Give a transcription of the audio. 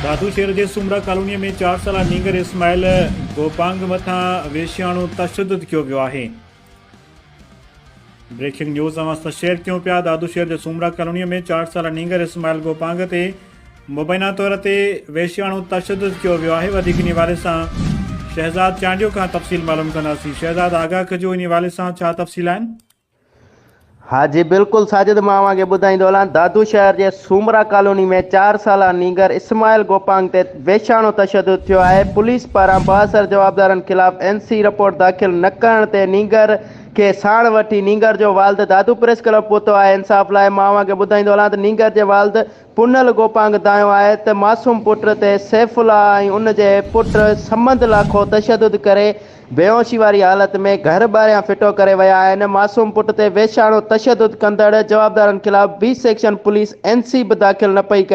دادو شهر جي سومرا ڪالوني ۾ چار سالا نينگر اسماعيل گوپانگ مٿان ويشياڻو تشدد ڪيو ويو آهي. بريڪنگ نيوز اوهان سان شيئر ڪيون پيا دادو شهر جي سومرا ڪالوني ۾ چار سالا نينگر اسماعيل گوپانگ تي مبينا طور تي ويشياڻو تشدد ڪيو ويو آهي وڌيڪ انهي حوالي سان شهزاد چانڊيو کان تفصيل معلوم ڪنداسين شهزاد آگاهه ڪجو انهي حوالي سان ڇا تفصيل آهن. ها جي بلڪل ساجد مان اوهان کي ٻڌائيندو هلان دادو شهر جي سومرا ڪالوني ۾ چار سالا نينگر اسماعيل گوپانگ تي وحشاڻو تشدد ٿيو آهي پوليس پاران بااثر جوابدارن خلاف اين سي رپورٽ داخل نه ڪرڻ تي نينگر کي ساڻ وٺي نينگر جو والد دادو پريس ڪلب پهتو آهي انصاف لاء مان اوهان کي ٻڌائيندو هلان ته نينگر جي والد پنهل گوپانگ دانهيو آهي ته معصوم پٽ تي سيف الله ۽ ان جي پٽ صمد لاکو تشدد ڪري بيهوشي واري حالت ۾ گهر ٻاهريان ڦٽو ڪري ويا آهن، معصوم پٽ تي وحشاڻو تشدد ڪندڙ جوابدارن خلاف B section police N C به داخل نه پئي ڪري.